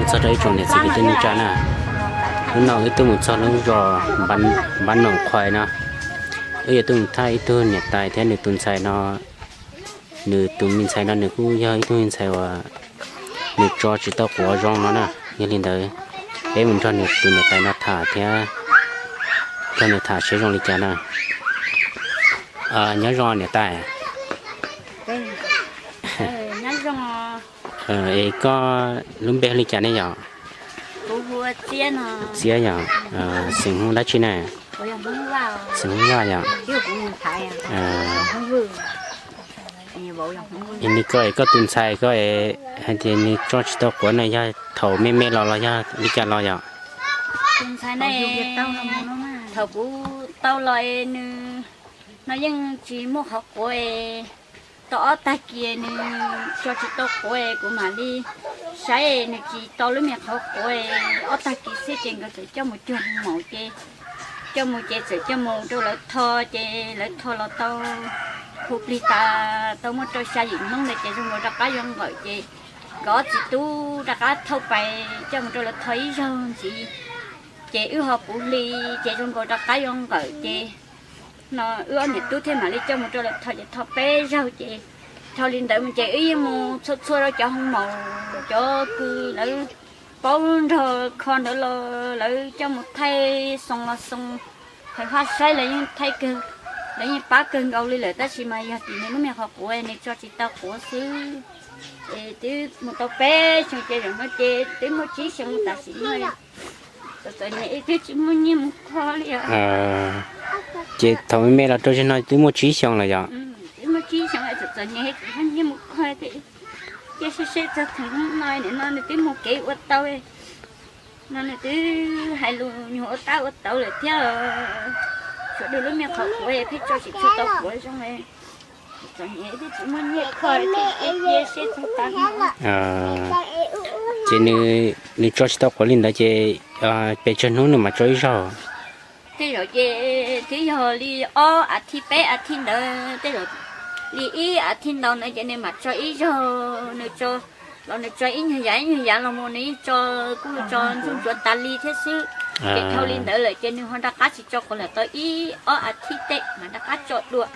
Txog rau ib tsoom niam txiv kwv tij neej tsa na, hnub no wb tuaj mus txog lub zos Npab Noom Qhuais no, wb yuav tuaj mus thaj ib tug niam tais thiab nws tus ntxhais no. Nws tus me ntxhais no nws kuj yog ib tug me ntxhais uas nws tso tsis tau quav zoo no na. Yog li ntawd, peb mus nrog nws tus niam tais no tham thiab nrog nws tham seb zoo li cas na. Nyob zoo niam tais. Es koj lub npe hu li cas ne yom? Txiab yom. Xeem Hmoob dab tsi ne? Xeem Hmoob Vaj yom. Li koj es koj tus ntxhais koj es hais tias nws tso tsis tau quav no yog thaum me me los los yog li cas los yom? Tus ntxhais na, thaum kuv tau los es nws no yeej tsis muaj qhov quav es tau ob tag kis nws tso tsis tau quav es kuv mam li saib nws tsis tau lub me qhov quav es ob tag kis xwb ces nkawd txawm coj mus cuag maum ces coj mus ces txawm coj mus rau lawv tho ces lawv tho los tau hu plig tas tau muaj rau xya yim hnub ntawd ces zoo nkaus rov qab yuav nqawm ces nkawd ob txiv tub rov qab thauj pais coj mus rau lawv tho ib zaug ntxiv. Ces wb ho puv hli ces zoo nkaus rov qab yuav nqawm ces no wb ob niam tub thiaj mam li coj mus rau lawv tho ces tho peb zaug ces dhau li ntawd mus ces wb yeej mus txhua txhua rau cov hoo maum cov kws lawv paub nrog kho ntawd los lawv coj mus thaij xoo los xoo, hais haj saib lawv yeej thaij kawg, lawv yeej pab kawg nkaus li lawm tab sis mas yog tim nws lub me qhov quav nws tso tsis tau quav xwb. Es twb mus tau peb xyoo ces zaum no ces twb muaj tsib xyoo tam sim no txom txom nyem twb tsis muaj nyiaj mus kho li. Ces thaum me me los rau zaum no twb muaj tsib xyoo lawm yom? Twb muaj tsib xyoo txom txom nyem tsis muaj nyiaj mus kho. Cia seb seb txog thaum no, nim no nws twb mus kev ua tau no nws twb hais lus nyuag ua tab ua tauv lawm thiab. Sawv daws lub me qhov quav pheej tso tsis tshua tau quav zoo, txom nyem twb tsis muaj nyiaj kho, cia seb txog tav no. Ces nws tso tsis tau quav li ntawd ces pes tsawg hnub nws mam tso ib zaug? Tej zaum ces twb yog li ob a thiv peb a thiv ntawd, tej zaum li ib a thiv ntau ntawd ces nws mam tso ib zaug. Nws tso los nws tso ib nyuag yav ib nyuag yav los mus nws yeej tso, kuj tso ntsuag ntsuav tas li thiab xwb. Ces dhau li ntawd lawm ces nws ho rov qab tsis tso quav lawm tau ib ob a thiv tej mas rov qab tso dua.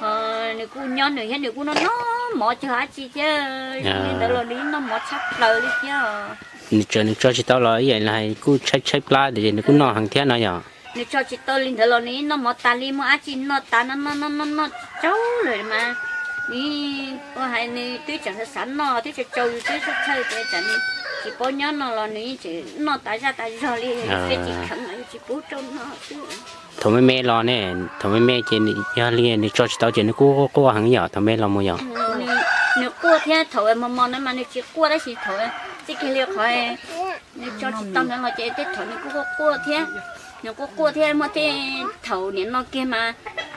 Ho nws kuj nyob nws thiab nws kuj noj noj mov cog dab tsi thiab, zoo li ntawd los nws yeej noj mov tshaj plaws li thiab. Nws tseem nws tso tsis tau los ib yam li hais kuj tshaib tshaib plab tiam sis nws kuj noj heev thiab no yom? Nws tso tsis tau li ntawd los nws yeej noj mov tas li, muaj dab tsi noj tas, noj noj noj noj tsis tsaug lawm mas nws ua hais nws twb tseem xav noj twb tsaug tsaug yus twb txhawj txhawj ces tsam nws tsis paub nyob no los nws yeej tseem noj tas zaj tas zog li, yus tsis kheev los yus tsis pub rau noj xwb. Thaum me me los ne, thaum me me ces yog li nws tso tsis tau ces nws kuj quaj quaj heev yom, thaum me los mus yom? Nws quaj thiab, thaum mos mos na mas nws tsis quaj tab sis thaum txij kiag li qhov nws tso tsis tau ntawd los ces tej thaum nws kuj quaj quaj thiab. Nws quaj quaj thiab, muaj tej thaum nim no kiag mas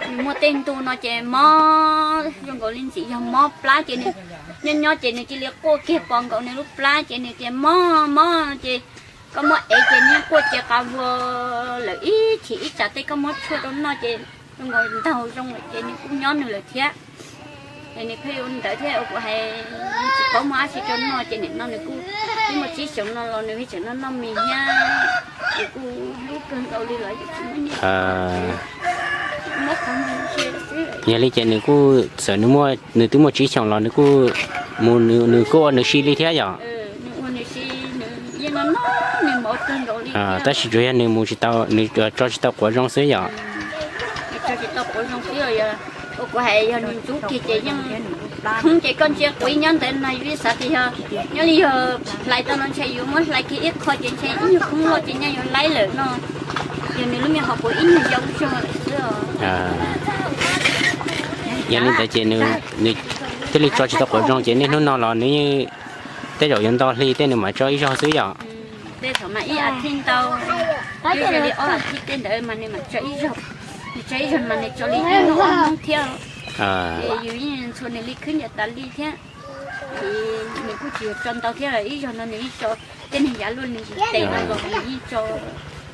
nws muaj tej ntu no ces mob zoo nkaus li ntxim yog mob plab ces nws nyob nyob ces nws cia li quaj kiag pom nkaus nws lub plab ces nws tias mob mob ces koj muab ev ces nws quaj ces qa vuas lawm ib chim ib tsam tej koj muab tshuaj rau noj ces zoo nkaus ntaug zoo lawm ces nws kuj nyob nws lawm thiab. Es nws pheej ua ntawd thiab ua kuv hais tsis paub muab dab tsi rau noj ces nim no nws kuj twb muaj tsib xyoos no los nws pheej tseem noj noj mis thiab. Nws kuj hlub kawg nkaus li los yus tsis muaj nyiaj. Yog li ces nws kuj txawm nws muaj, nws twb muaj tsib xyoos los nws kuj mus, nws kuj ua nws si li thiab yom? Nws ua nws si, nws yeej noj noj nws mov kawg nkaus li thiab. Tab sis tsuas yog nws mus tsis tau, nws tso tsis tau quav zoo xwb yom? Nws tso tsis tau quav zoo xwb os. Yog ua kuv hais yog nws ntxub kiag ces yeej khoob ces koj ntsia quav nyob ntawd no yus xav tias yog nyob li yog hlais tau no ntshe yus muab hlais kiag ib qho ces ntshe ib nyuag khoob loj ces nyaj yuav laib lawm no. Yog nws lub me qhov quav ib nyuag yau zog lawm xwb os. Yog li ntawd ces nws thiaj li tso tsis tau quav zoo ces niaj hnub no los nws tej zaum yuav nto hli tej nws mam tso ib zaug xwb yom? Tej thaum mas ib a thiv ntau, twb yog li ob a thiv tej ntawd mas nws mam tso ib zaug. Nws tso ib zaug mas nws tso li ib hnub ob hnub thiab. Ces yus yeej ntxhua nws li khwb ncaws tas li thiab. Ces nws kuj tsis yog tso ntau thiab, ib zaug no nws yeej tso tej niag yav luaj nws tes no los nws yeej tso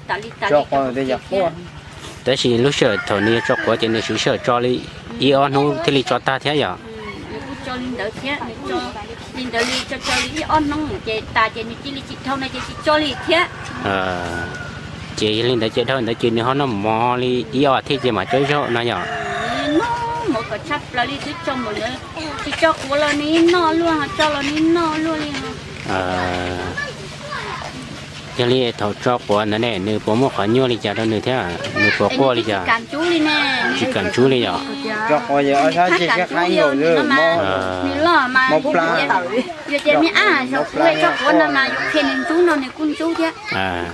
tas li tas li thiab. Tab sis lub sij hawm thaum nws yuav tso quav ces nws siv sij hawm tso li ib ob hnub thiaj li tso tag thiab yom? Nws kuj tso li ntawd thiab, nws tso Li ntawd li tso tso li ib ob hnub ces tas ces nws cia li tsis dhau no ces tsis tso li thiab. Ces yog li ntawd ces dhau ntawd ces nws ho noj mov li ib ob thiab ces mam tso ib zaug no yom. Noj mov kom tshaj plaws li twb tso mus lawm, tsis tso quav los nws noj luaj, ho tso los nws noj luaj li. Yog li thaum tso quav ntawd ne nws puas muaj qhov nyuaj li cas rau nws thiab nws puas quaj li cas? Tsis kam ntsub li yom. Nws loj mas, yog tias me ab zaum kuv tso quav no mas yuav qhia nws ntsub no nws kuj ntsub thiab.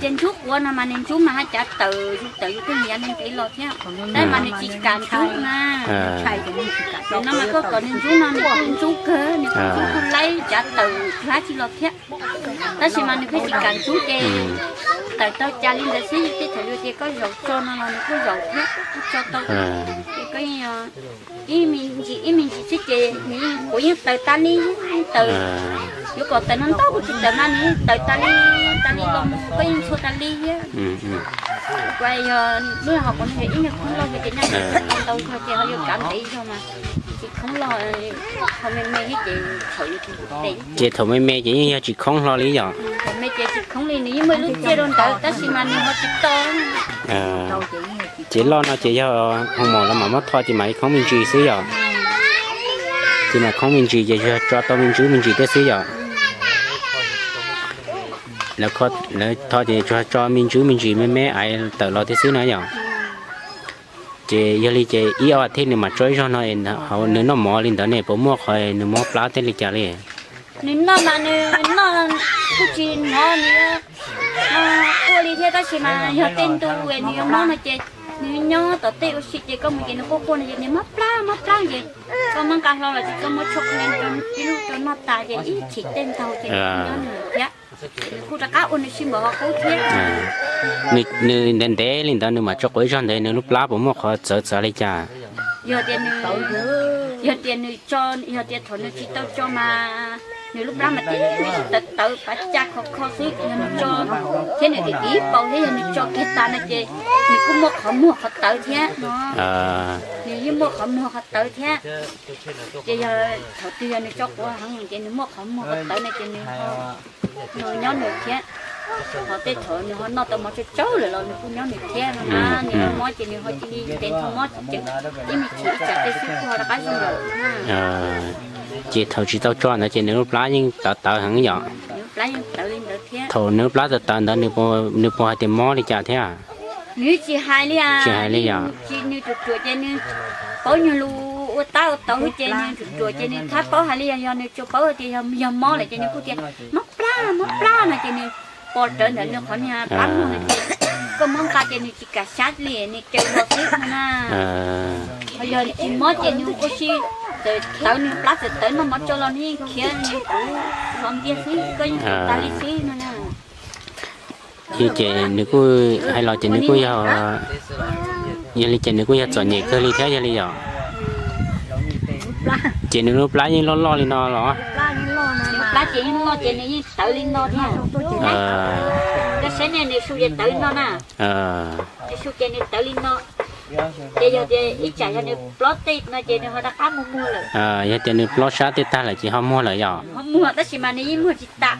Ces ntsub quav no mas nws ntsub mas haj cav tawm yus tawm yus tej niam neeg ntev los thiab, tab mas nws tsis kam ntsub na. No mas koj kom nws ntsub no nws kuj ntsub kawg, nws kuj ntsub kuj laib cav tawm dab tsi los thiab. Tab sis mas nws pheej tsis kam ntsub ces tawm tau cas li ntawd xwb, tej thaum yus tias koj zaum tso no los nws kuj zaum thiab kuj tso tau. Ces koj ib me ntsis ib me ntsis xwb ces kuv yeej tawm tas li, tawm, yuav kom tawm no ntau kuj tsis tawm mas nws tawm tas li, tas li los mus koj yeej ntxhua tas li thiab. Kuv yog lub hauv paus no yog ib nyuag khoob loj yog tias nyob tau ntau zog ces ho yuav kav ntev zog mas tsis khoob loj, ho me me thiab ces thaum yus tes. Ces thaum me me ces yeej yog tsis khoob hlo li yom. Thaum me ces tsis khoob li, nws yeej muaj ib lub txiaj rau ntawd tab sis mas nws ho tsis to. Ces loj no ces yog hoo maum los mam muab tho ces mam li khoob me ntsis xwb yom. Ces mam khoob me ntsis ces yog tso tau me ntsis me ntsis thiab xwb yom. Lawv tho ces tsuas tso me ntsis me ntsis me me aiv tawm los thiab xwb na yom. Ces yog li ces ib ob thiab nws mam tso ib zaug no, nws noj mov li ntawd ne puas muaj qhov nws mob plab tej li cas li? Nws noj mas nws noj kuj tsis hnov nws quaj li thiab tab sis mas yog tej ntu nws yuav mob no ces nws nyob tom tej ua si ces koj mus ces nws quaj quaj no ces nws mob plab mob plab ces koj muab nqa hlo los ces koj muab tshuaj qhia rau ib lub rau noj tas ces ib chim tej ntaug ces nws nyob nws thiab. Nws kuj rov qab ua nws sij npaum ho qub thiab. Nws ntev ntev li ntawd nws mam tso quav ib zaug ntawd nws lub plab puas muaj qhov txawv txav li cas? Yog tias nws, yog tias nws tso, yog tias thaum nws tsis tau tso mas nws lub plab mas tib tawv tawv pav caj kho kho xwb, yog nws tso thiab nws tiv tiv paus thiab yog nws tso kiag tas no ces nws kuj muaj qhov muag qhov tawv thiab no. Nws yeej muaj qhov muag qhov tawv thiab. Ces yog thaum twg yog nws tso quav heev ces nws muaj qhov muag qhov tawv no ces nws nws nyob nws thiab. Ho tej thaum nws ho noj tau mov tsau tsau lawm los nws kuj nyob nws thiab no na, nws mob ces nws ho cia li ntev nthua mob tseem ib me chim ib tsam tej xwb kuj ho rov qab zoo lawm. Ces thaum tsis tau tso ntawd ces nws lub plab yeej tawv tawv heev yom. Nws lub plab yeej tawv li ntawd thiab. Thaum nws lub plab tawv tawv ntawd nws puas hais tias mob li cas thiab? Nws tsis hais li, tsis hais li yom. Nws ruam ruam ces nws paub nyuag lus ua tab ua tau ces nws ruam ruam ces nws thab paub hais li yog, yog nws tsuas paub tias yog mob lawm ces nws kuj tias mob plab mob plab no ces nws pom rawv ntawm nws qhov niag plab muag no ces koj muab nqa ces nws tsis kam sab li nws caw los xwb no na. Ho yog tsis mob ces nws ua si txawm tawv nws plab txawm tawv noj mov tsau los nws yeej khiav nws kuv los ntiag xwb koj yeej tau tas li xwb no na. Ces nws kuj hais los ces nws kuj yog, yog li ces nws kuj yog txom nyem kawg li thiab yog li yom. Ces nws lub plab yeej loj loj li no los? Nws lub plab ces yeej loj ces nws yeej tawv li no thiab. Koj saib ne nws su ces tawv li no na. Nws su ces nws tawv li no. Ces yog tias ib tsam yog nws plob tej no ces nws ho rov qab muag muag lawm. Yog tias nws plob sab tej tag lawm ces ho muag lawm yom? Ho muag tab sis mas nws yeej muag tsis tas.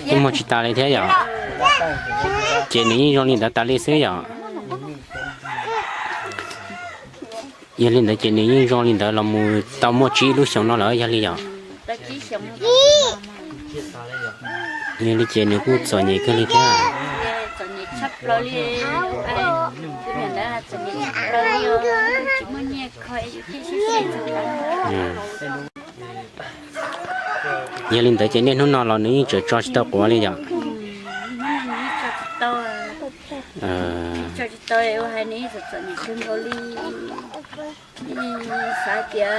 Yeej muag tsis tas li thiab yom? Ces nws yeej zoo li ntawd tas li xwb yom? Yog li ntawd ces nws yeej zoo li ntawd los mus tau muaj tsib lub xyoo no lawm yog li yom? Yog li ces nws kuj txom nyem kawg li thiab. Yog li ntawd ces niaj hnub no los nws yeej tseem tso tsis tau quav li yom? Tso tsis tau, ua hais nws txom nyem kawg nkaus li. Xav tias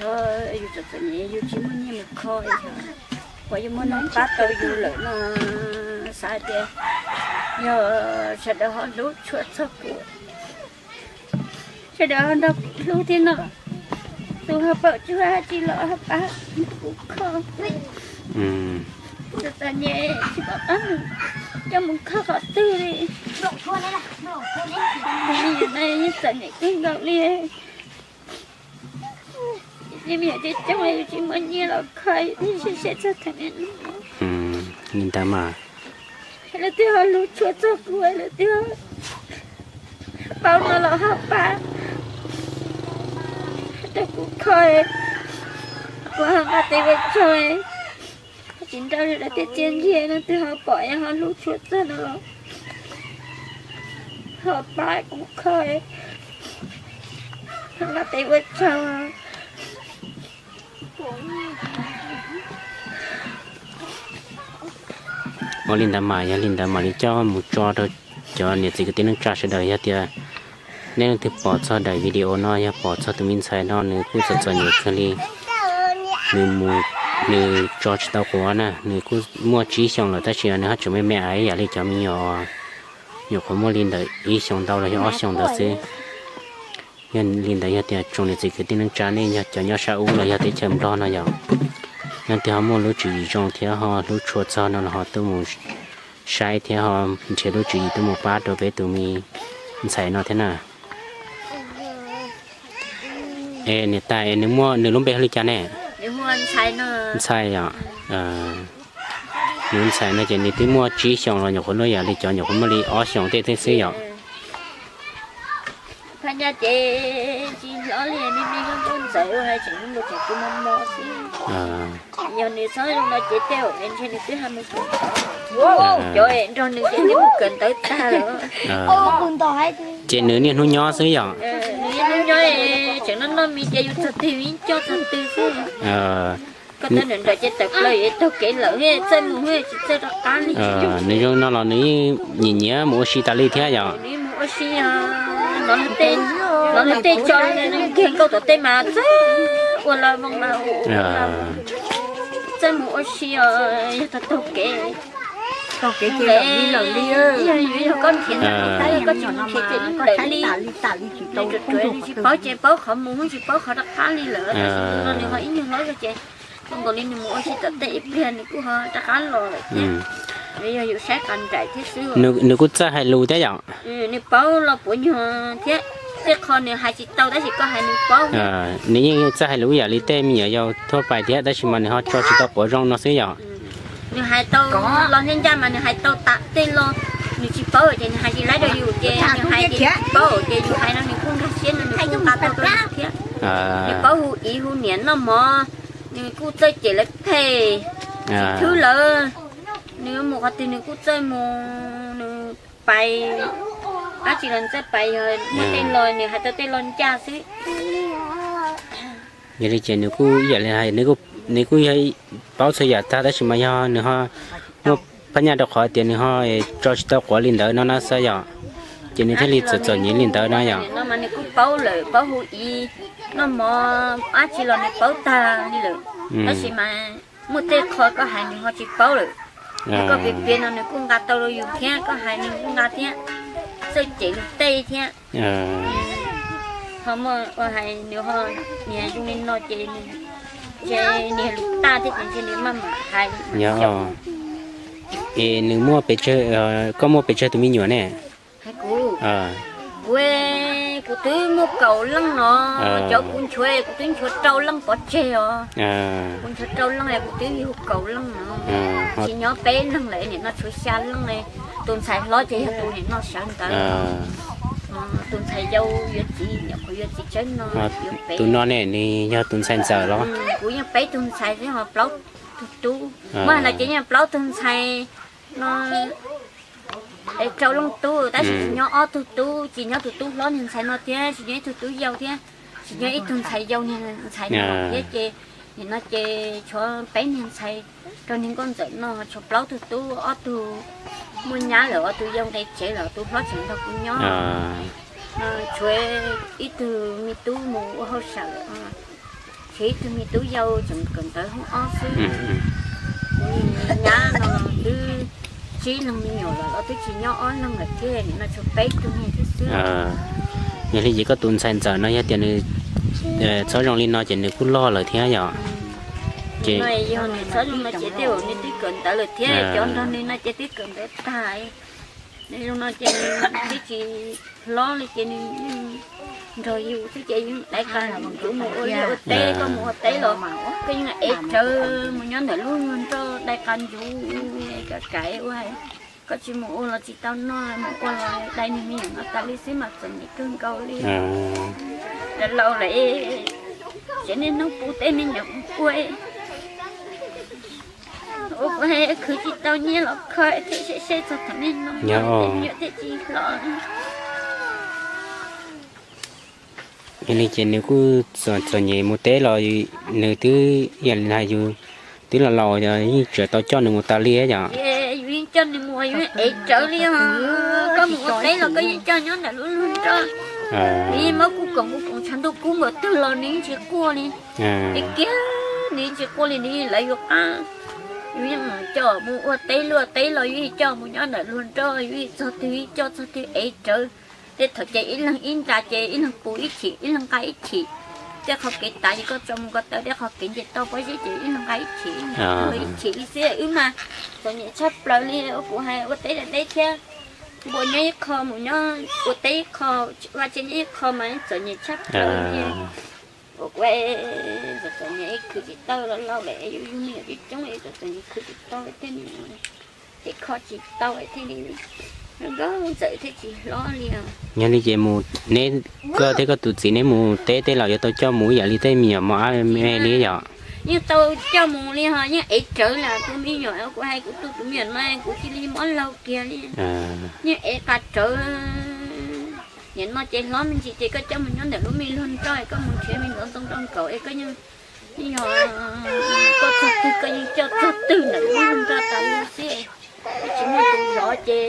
yog yus txom txom nyem yus tsis muaj nyiaj mus kho, uas yus muaj neeg pab tau yus lawm no, xav tias yog sawv daws ho hlub tshua txog kuv, sawv daws ho nrog kuv hlub thiab no, tus ho paum tsis muaj dab tsi los ho pab kuv kho. Txom txom nyem tsis pom qab mus coj mus kho qhov twg li. Tus me nyuam no yeej txom nyem kawg nkaus li. Me nyuam coob coob yus tsis muaj nyiaj los kho, yus thiaj siab siab txog thaum me no. Li ntawd mas lawv twb ho hlub tshua txog kuv, lawv twb paub no los ho pab rau kuv kho, kuv ho nqa tes ua tsaug. Tsis nrog lawv tej txiaj ntsig no twb ho pom yog ho hlub tshua txog no los ho pab kuv kho, ho nqa tes ua tsaug. Ua li ntawd mas yog li ntawd mam li coj mus tso rau cov niam txiv kwv tij neej tsa sawv daws. Yog tias nej leej twg pom txog daim video no, yog pom txog tus me ntxhais no nws kuj txom txom nyem kawg li, nws mus, nws tso tsis tau quav na, nws kuj muaj tsib xyoos lawm tab sis nws ho tseem me me aiv yam li cov me nyuam nyuam qhuav muaj li ntawm ib xyoos ntau los yog ob xyoos ntawd xwb. Yog li ntawd yog tias tsoom niam txiv kwv tij neej tsa nej yog cov nyob sab ub los yog teb chaws Nplog no yom, leej twg ho muaj lub tswv yim zoo thiab ho hlub tshua txog no los ho tuaj mus saib thiab ho nrhiav lub tswv yim tuaj mus pab rau peb tus me ntxhais no thiab na. Es niam tais, nws muaj, nws lub npe hu li cas ne? Ntxhais yom. Nws ntxhais no ces nws twb muaj tsib xyoos los nyuam qhuav luaj yam li cov nyuam qhuav muaj li ob xyoos tej thiab xwb yom. Yog nws txhob zoo no ces tej zaum ntshe nws twb ha mus kawm ntawv, cov nrog nws ces twb mus kawm ntawv tag lawm. Ces nws niaj hnub nyob xwb yom. Nws niaj hnub nyob, tseem noj noj mis ces yus txog twg yus yeej coj txog twg xwb. Koj tawm nrawm nrawm ces tawm plaws taug kev lawm, txawj mus tsis txawj rov qab li. Nws zoo no los nws yeej nyiam nyiam mus ua si tas li thiab yom. Nws mus ua si, hnov luag tej tso kiag nkauj tom tej mas txawj ua la voos mas txawj mus ua si os, yog tau taug kev. Taug kev ces lawm li lawm li, yog koj nrhiav ntawm koj tsis mus nrhiav ces yeej lawm li. Nws ruam ruam nws tsis paub ces paub qhov mus, tsis paub qhov rov qab li lawm. Tab sis tus no nws ho ib nyuag hlob zog ces zoo nkaus li nws mus ua si tom tej ib pliag nws kuj ho rov qab los lawm thiab. Nws yog yus saib qas nraim thiab xwb. Nws kuj txawj hais lus thiab yom. Nws paub los puav nyuag thiab, tej qho nws hais tsis tau tab sis koj hais nws paub. Nws yeej txawj hais lus yam li tej me nyuam yaus thuaj pais thiab tab sis mas nws ho tso tsis tau quav zoo no xwb yom. Nws hais tau los ncaj ncaj mas nws hais tau tas tej lo nws tsis paub ces nws hais tsis laib rau yus ces nws hais ces tsis paub ces yus hais no nws kuj nkag siab no nws kuj nqa tau rau yus thiab. Nws paub hu ib hu niam noj mov, nws kuj txawj cem lawv phem, tsis thwb lawv. Nws mus qhov twg nws kuj txawj mus, nws pais dab tsi los nws txawj pais, yog muaj tej lo nws hais tau tej lo ncaj xwb. Yog li ces nws kuj ib yam li hais, nws kuj yog paub txhua yam tag tab sis mas yog nws ho muaj phab nyaj rau qhov tias nws ho tso tsis tau quav li ntawd no na xwb yom, ces nws thiaj li txom txom nyem li ntawd no yom. Nws kuj paub lawm, paub hu ib, noj mov dab tsi los nws paub tag li lawm, tab sis mas muaj tej qho koj hais nws ho tsis paub lawm. Yog koj piav piav no nws kuj nqa tau rau yus thiab, koj hais nws kuj nqa thiab, txawj cem luag tej thiab. Ho muaj ua hais nws ho niag zoo li no ces, ces niag lus tag thiab ces ntshe nws maj mam hais. Es nws muaj pes tsawg, koj muaj pes tsawg tus me nyuam ne? Kuv, kuv, kuv twb muaj kaum leej no, cov kuv nchuav kuv twb nchuav rau leej pov tseg os. Kuv nchuav rau leej kuv twb yug kaum leej no, tsis nyob peb leeg lawm, nim no tshuav xya leej. Tus ntxhais hlob ces yog tus nim no sawv ntawd. Tus ntxhais yau yuav txiv, nyuam qhuav yuav txiv tsawb no, yuav pem. Tus no ne nws yog tus ntxhais ntxawm los? Kuv yeej peb tug ntxhais thiab ho plaub tug tub. Muab hais los ces yeej plaub tug ntxhais no, rau leej tub tab sis tsis nyob ob tug tub, tsis nyob tus tub hlob niag ntxhais no thiab tsis nyob ib tug tub yau thiab, tsis nyob ib tug ntxhais yau niag ntxhais no thiab ces nim no ces tshuav peb niag ntxhais rau niag nkauj ntxawm no tshuav plaub tug tub, ob tug muaj nyab lawm, ob tug yau nqe tsev lawm, tus hlob tseem nrog kuv nyob. Tshuav ib tug me tub mus ua hauj sam lawm, tshuav ib tug me tub yau tseem kawm ntawv hoob ob xwb. Kuv nyab no twb tsib leeg me nyuam lawm los twb tsis nyob ob leeg lawm thiab, nim no tshuav peb tug niag thiab xwb. Yog li ces koj tus ntxhais ntxawm no yog tias nws txhob zoo li no ces nws kuj loj lawm thiab yom? Ces yog nws txhob zoo no ces tej zaum nws twb kawm ntawv lawm thiab, cov nrog nws no ces twb kawm ntawv tag. Zoo no ces nws twb tsis hlob li ces nws yeej nrog yus xwb ces yeej dai qas ntsuv mus ua liaj ua teb, koj mus ua teb los koj yeej ev rawv mus nyob ntawm lub luag nroj dai qas ntsuv, kam kam ua. Koj tsis mus ua los tsis tau noj, mus ua los dai niag me nyuam no tas li xwb mas txom nyem kawg nkaus li. Laus laus lawm, tsev niaj hnub pub tej me nyuam ua, ua kuv hais khwv tsis tau nyiaj los kho thiaj seb seb txog thaum niaj hnub no tej me nyuam thiaj tsis hlob. Yog li ces nws kuj txom txom nyem mus teb los nws twb ib yam li hais yus twb los laus yeej tseem tau coj nws mus tas li yom. Yus yeej coj nws mus, yus yeej ev rawv li os. Koj mus ua teb los koj yeej coj nyob ntawm lub luag nroj. Nws yeej muab kuj koom kuj koom tshav ntuj kub nkaus twg los nws yeej tsis quaj li. Ib kiag nws yeej tsis quaj li, nws yeej lawv yus qab. Yus yeej coj mus ua teb luaj teb los yus yeej coj mus nyob ntawm luag nroj, yus yeej txog twg yeej coj txog twg ev rawv. Tej thaum ces ib leeg ib nra ces ib leeg pus ib chim ib leeg nqa ib chim. Tej qhov kev tav ces koj tso mus ko taw, tej qhov kev nce toj pob zeb ces ib leeg nqa ib chim, ib chim li xwb. Wb mas txom nyem tshaj plaws li, kuv hais ua teb da deb thiab, npua nyob ib qho mus nyob ua teb ib qho, vaj tsev nyob ib qho mas txom nyem tshaj plaws li. Ua kuv txom txom nyem khwv tsis tau, laus laus lawm yus yug me nyuam coob coob, txom txom nyem khwv tsis tau thiaj li, thiaj kho tsis tau thiaj li nkauj ntxawm thiaj tsis hlob li os. Yog li ces mus neb, koj thiab koj tus txiv neb mus teb tej los yuav tau coj mus ib yam li tej me nyuam mos ab me me li yom? Yeej tau coj mus li ho, yeej ev rawv li. Tus me nyuam kuv hais kuv tu tus me nyuam no kuv cia li mob laug kiag li. Yeej ev qas rawv. Niam no ces hlob me ntsis ces koj coj mus nyob ntawm lub me luag nroj, koj mus nrhiav me ntxov ntoo rau nkaus es koj yeej, yeej yog koj txog twg koj yeej coj txog twg ntawm lub luag nroj tas li xwb. Tsis muaj tus zov ces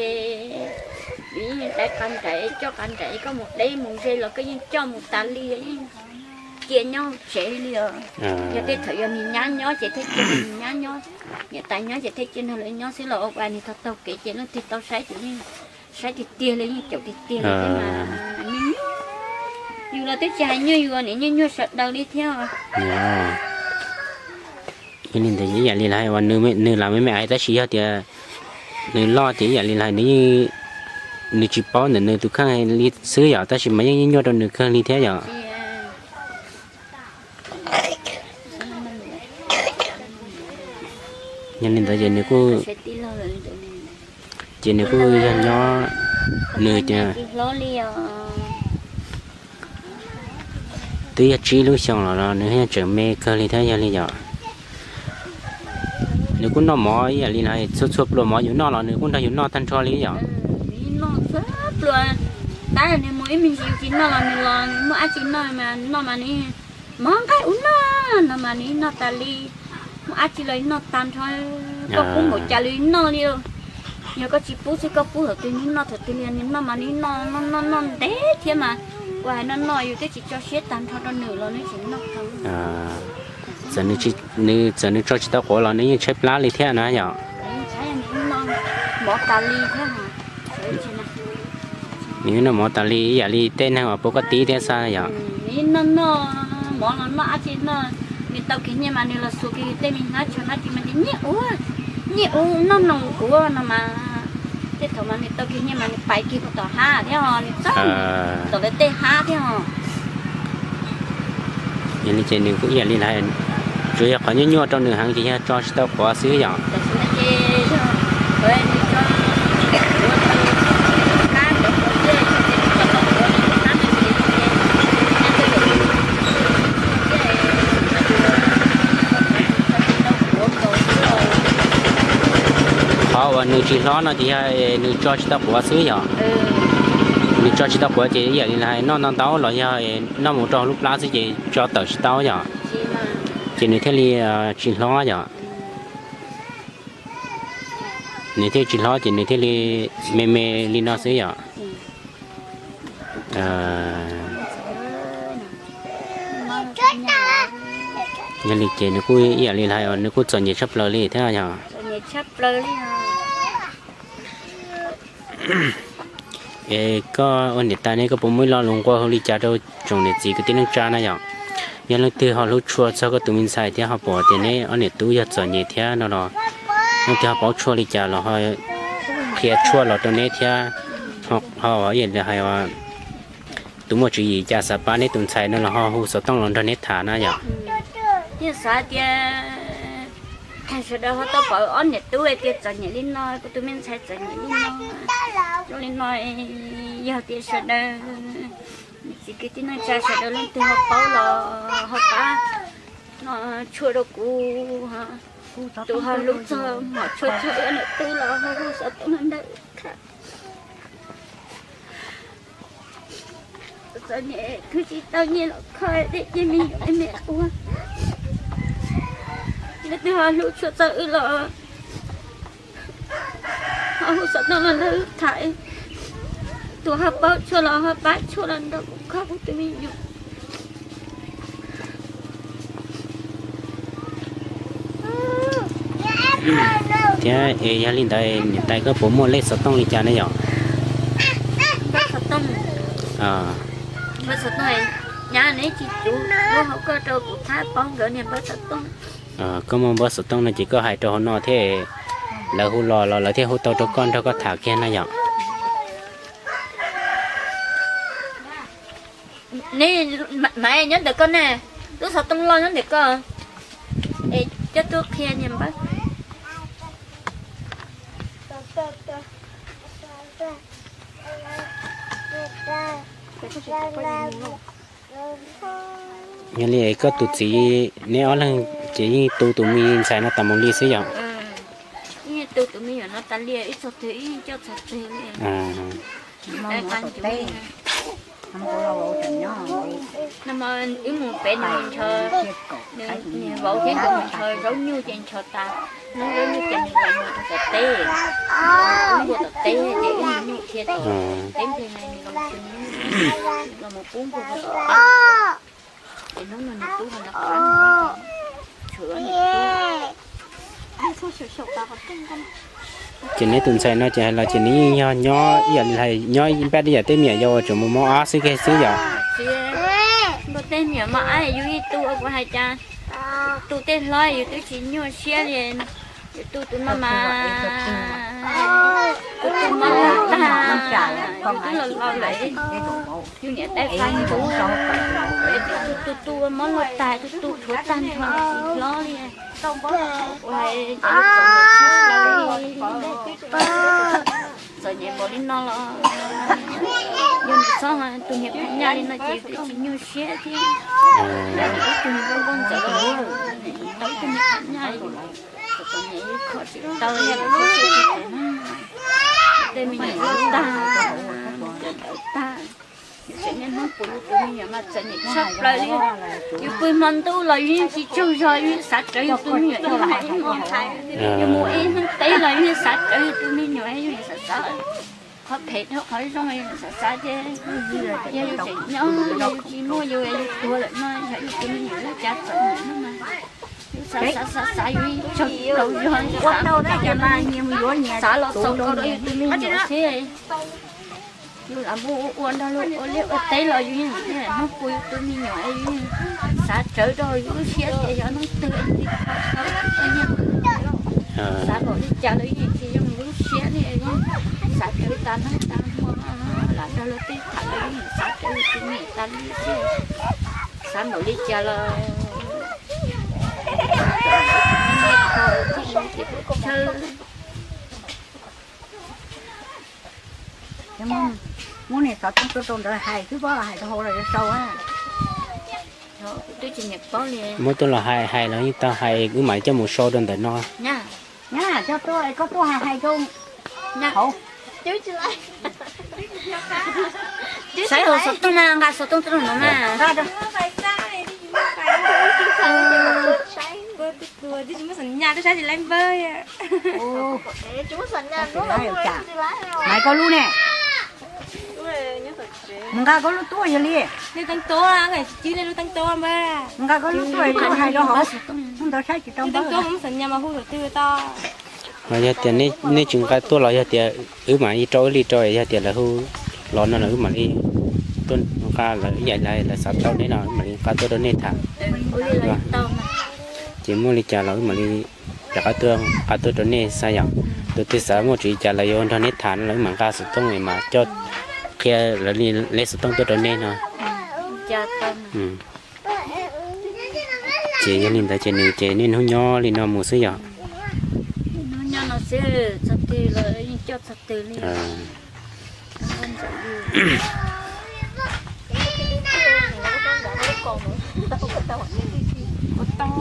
yeej dai qas nraim coj qas nraim, koj mus deb mus ze los koj yeej coj mus tas li, yeej cia nyob hauv tsev li os. Yog tej thaum yog nws nyab nyob ces thiaj cia nws nyab nyob, niam tais nyob ces thiaj cia nrog lawv nyob xwb los ua nws tau taug kev ces leej twg tau saib ces yeej saib tiag tiag li, yeej caum tiag tiag li thiab mas. Yus los twb tsis hais nyuaj yus, niam nyuaj nyuaj sawv daws li thiab. Yog li ntawd ib yam li lawv hais uas nws lam me me aiv tab sis yog tias nws loj ces ib yam li lawv hais nws, nws tsis paub ntawm nws tus kheej li xwb yom, tab sis mas yeej nyuaj rau nws kawg li thiab yom. Yog li ntawd ces nws kuj, ces nws kuj yog nyob, nws ces twb yog tsib lub xyoos los nws yeej tseem me kawg li thiab yog li yom. Nws kuj noj mov ib yam li lawv txhua txhua pluas mov yus noj los nws kuj nrog yus noj tag nrho li yom. Noj txhua pluas, tab nws mus ib me ntsis yus tsis noj los nws los muaj dab tsi noj mas noj mas nws, mov nqaij ua noj no mas nws noj tas li. Muaj dab tsi los noj tag nrho, koj pub npaum cas los noj li. Yog koj tsis pub xwb koj pub thaum twg nws noj thaum twg li, nws noj mas nws noj noj noj ntev thiab mas. Ua hais noj noj yus twb tsis tso siab tag nrho rau nws los nws tseem noj tau. Txawm nws tso tsis tau quav los nws yeej tshaib plab li thiab na yom. Mov tas li thiab. Nws noj mov tas li ib yam li tej neeg uas puas koj tib thiab xwb yom. Nws noj noj mov los noj dab tsi noj, nws tau kiag nyiaj mas nws los xuas kiag tej me hnab tsho hnab tsi mas tias nyiaj ua, nyiaj ua noj noo kuv no mas. Tej thaum mas nws tau kiag nyiaj mas nws pais kiag puag tom hav thiab os, nws txawj tom lawv tej hav thiab os. Yog li ces nws kuj ib yam li lawv, tsuas yog qhov nyuaj nyuaj rau nws heev ces yog tso tsis tau quav xwb yom. Qhov uas nws tsis hlob no ces yog nws tso tsis tau quav xwb yom. Nws tso tsis tau quav ces ib yam li lawv hais noj ntau ntau los yog noj mus rau hauv lub plab xwb ces tso tawm tsis tau yom. Ces nws thiaj li tsis hlob yom. Nws thiaj tsis hlob ces nws thiaj li me me li no xwb yom. Yog li ces nws kuj ib yam li lawv hais nws kuj txom nyem tshaj plaws li thiab yom. Es koj ua niam tais ne koj puas muaj ib lo lus nqua hu li cas rau tsoom niam txiv kwv tij neej tsa na yom? Yog leej twg ho hlub tshua txog koj tus me ntxhais thiab ho pom tias neb ob niam tub yog txom nyem thiab no los leej twg ho paub tshuaj li cas los ho qhia qhia tshuaj los rau neb thiab, ho hais tus muaj tswv yim cas xav pab neb tus ntxhais no los ho hu xov tooj los nrog neb tham na yom. Yeej xav tias sawv daws ho tau pom ob niam tub tias txom nyem li no, kuv tus me ntxhais txom nyem li no, zoo li no, yog tias sawv daws txiv kwv tij neej tsa sawv daws leej twg ho paub los ho pab no tshuaj rau kuv, tus ho hlub txog mom tshuaj txog ob niam tub los ho hu xov tooj no ntawd tham. Txom nyem khwv tsis tau nyiaj los kho tej cej me nyuam me ua, leej twg ho hlub tshua txog wb los ho hu xov tooj los nrog wb tham, tus ho paub tshuaj los ho pab tshuaj los nrog kuv kho kuv tus me nyuam. Thiab es yog li ntawd niam tais koj puas muaj lej xov tooj li cas ne yom? Npawb xov tooj, npawb xov tooj, nyab neb tsis cuv lub hauv koj rau kuv thab paub nkawd niag npawb xov tooj. Koj muaj npawb xov tooj no ces koj hais rau hauv no thiab, lawv hu los los lawv thiaj hu tau rau koj nrog koj tham kiag na yom. Neb, Maiv, nyob ntawm koj ne, lub xov tooj loj nyob ntawm koj, es coj tuaj qhia niag npawb. Yog li koj tus txiv, neb ob leeg ces yeej tu tus me ntxhais no tas mus li xwb yom? Yeej tu tus me nyuam no tas li, ib txog twg ib yeej coj txog twg li. Nag hmo wb mus pem nws mus nrho, nws vauv thiab nkawd mus nrho zaub nyuj ces nrho tas, hnub zaub nyuj ces nws los mus rau tom teb, pub npua tom teb ces wb mus nyuj thiab tom teb nplig na, nws los mus pub npua rau tom teb. Ces hnub no nws tub ho nrog qab, tshwm nws tub. Ces neb tus ntxhais no ces hais los ces nws yeej yog nyob ib yam li nyob npaj ib yam tej me nyuam yaus uas tseem mus mob ob xwb kiag xwb yom? Npua tej me nyuam mob ob yus yeej tu ua kuv hais cas, tu tej hlob yus twb tsis nyuaj siab li, yus tu tus no mas tus tu mob loj tag, yus twb los laus lawm, yus niam tais qab ntug, tu tu tu mob loj tag, tu tu rhuav tag nrho tsis hlob li. Ua li txom nyem npaum li no los, yog nws txhob tus niag phaj nyaj li no ces twb tsis nyuaj siab thiab. Ib tug niag npauj npauj ntxawm los tau ib tug niag phaj nyaj, txom nyem kho tsis tau, tej me nyuam tag, tag. Yus tseem niaj hnub pum yus tus me nyuam mas txom nyem tshaj plaws li. Yus pw hmo ntuj los yus yeej tsis tsaug zog, yus yeej xav rawv yus tus me nyuam ib hmo ib hmo. Yus mus ib hnub teb los yus yeej xav rawv yus tus me nyuam, yus yeej xav xav qhov phem dhau qhov zoo, yus yeej xav xav ces yog yus tseem nyob, yus tsis muaj yus, yus tuag lawm no yog yus tus me nyuam lub cas txom nyem no mas yus xav xav xav xav yus yeej tsaug zog, xav los txog kaus rau yus tus me nyuam xwb. Yus lam mus ua nrog luag ua liaj ua teb los yus yeej hnub pum yus tus me nyuam, yus yeej xav rawv rau yus lub siab tias yog hnub twg xav npaum li cas los yeej tsis zoo lub siab li, xav rawv tas hnub tas hmo, lam nrog luag tej tham los yeej xav rawv yus tus me nyuam tas li xwb. Xav npaum li cas los muab niag xov tooj tuaj rau ntawd hais xwb, pob hais rau hauv los yuav sau. Muab tuaj los hais, hais los yeej tau hais, wb mam coj mus sau rau ntawm no. Nyab, coj tuaj, koj tuaj hais hais rau hauv. Saib hauv xov tooj na, nqa xov tooj tuaj no na. Maiv, koj lub ne? Mus nqa koj lub tuaj yog li. Mus nqa koj lub tuaj tuaj hais rau hauv, hnub ntawd saib tsis tau npawb. Yog tias nej tsis nqa tuaj los yog tias wb mam li rau, wb li rau, yog tias lawv hu los no los wb mam li tuaj nqa lawv, ib yam li lawv xav tau neb no wb mam li nqa tuaj rau nej tham. Ces muaj li cas los wb mam li rov qab tuaj nqa tuaj rau nej xwb yom. Tus twg xav muaj tsis li cas los yuav nrog neb tham no los wb mam nqa xov tooj es mam coj qhia lawv li leb xov tooj tuaj rau nej no. Ces yog li ntawd ces nws ces niaj hnub nyob li no mus xwb yom.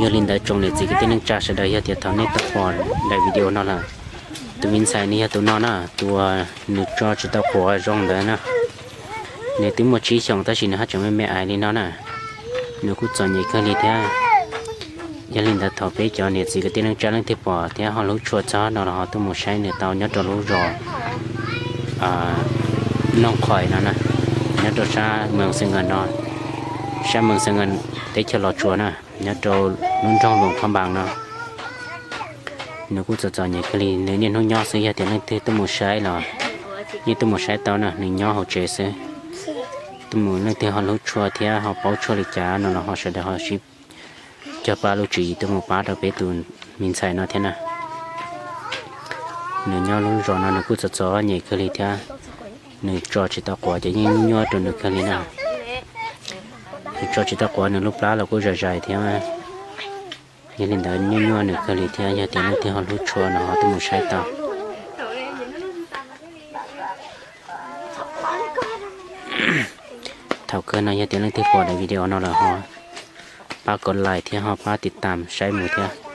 Yog li ntawd tsoom niam txiv kwv tij neej tsa sawv daws, yog tias thaum nej tau pom daim video no lawm, tus me ntxhais nws yog tus no na, tus uas nws tso tsis tau quav zoo ntawd na. Nws twb muaj tsib xyoos tab sis nws haj tseem me me aiv li no na. Nws kuj txom nyem kawg li thiab. Yog li ntawd thaum peb cov niam txiv kwv tij neej tsa leej twg pom thiab ho hlub tshua txog no los ho tuaj mus saib nws tau nyob rau lub zos Nooj Qhois no na, nyob rau sab Moos Xees Nkas no, sab Moos Xees Nkas teb chaws Los Tsuas na, nyob rau lub nroog Luam Phab Npas no. Nws kuj txom txom nyem kawg li, nws niaj hnub nyob xwb, yog tias leej twg tuaj mus saib los yeej tuaj mus saib tau na, nws nyob hauv tsev xwb. Tuaj mus leej twg ho hlub tshua thiab ho paub tshua li cas no los ho sawv daws ho sib cog pab lub tswv yim tuaj mus pab rau peb tus me ntxhais no thiab na. Nws nyob lub zos no nws kuj txom txom nyem kawg li thiab. Nws tso tsis tau quav ces yeej nyuaj nyuaj rau nws kawg li na. Nws tso tsis tau quav, nws lub plab los kuj zais zais thiab. Yog li ntawd nyuaj nyuaj nws kawg li thiab, yog tias leej twg ho hlub tshua no ho tuaj mus saib tau. Thaum kawg no yog tias leej twg pom daim video no lawm ho pab kom like thiab ho pab tiv tam saib mus thiab.